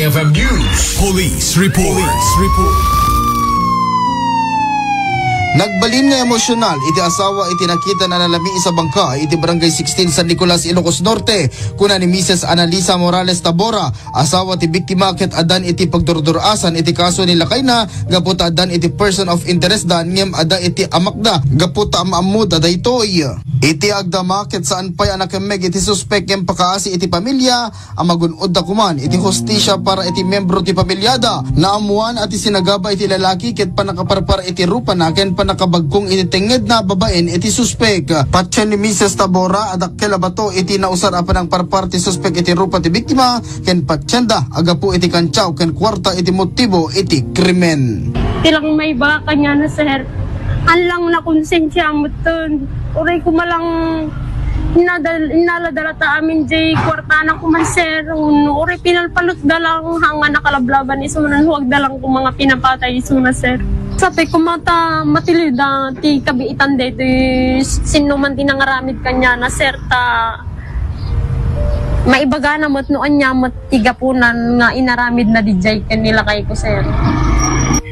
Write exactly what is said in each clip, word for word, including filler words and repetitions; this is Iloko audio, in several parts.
F M News. Police report. Police report. Nagbalin nga emosyonal iti asawa iti nakita a nalamiis a bangkay iti Barangay sixteen San Nicolas, Ilocos Norte. Kuna ni Misis Analisa Morales Tabora, asawa ti biktima, ket addan iti pagdurdur-asan iti kaso ni lakayna gapu ta addan iti person of interest dan ngem adda iti amakda gapu ta am-ammod a daytoy. Iti agdama ket saan pay a nakemmeg iti suspek ngem pakaasi iti pamilia a magun-odda koman iti hustisia para iti membro ti pamilyada. Naammoan a ti sinagaba iti lalaki ket pannakaparpar iti rupana ken pannakabagkong iti tengngedna babaen iti suspek. Patien ni Misis Tabora a dakkel a bato iti nausar a panangparpar ti suspek iti rupa ti biktima ken patienda a gapu iti kantiaw ken kuarta iti motibo iti krimen. Ti lang maibaga kaniana, sir. An lang nakonsensia metten. Uray ko malang inadal-, inaladala ta amin jay kuartana koman, sir. Uray pinalpalutda lang, hanga nakalablaban isu, nanhuagda lang ko mga pinapatay isuna, sir. Sapay ko mata, matilida ti kabiitan daytoy sinno man ti nangaramid kaniana, sir, ta maibagana met no ania met ti gapunan nga inaramidna dijay ken ni lakay ko, sir.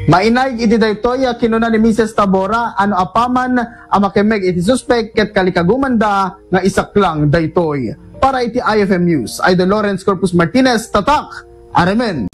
Mainaig iti daytoy a kinuna ni Misis Tabora a no apaman a makemmeg iti suspek ket kalikagumanda nga isaklang daytoy. Para iti I F M News, Idol Lawrence Corpus Martinez, Tatak, Aremen.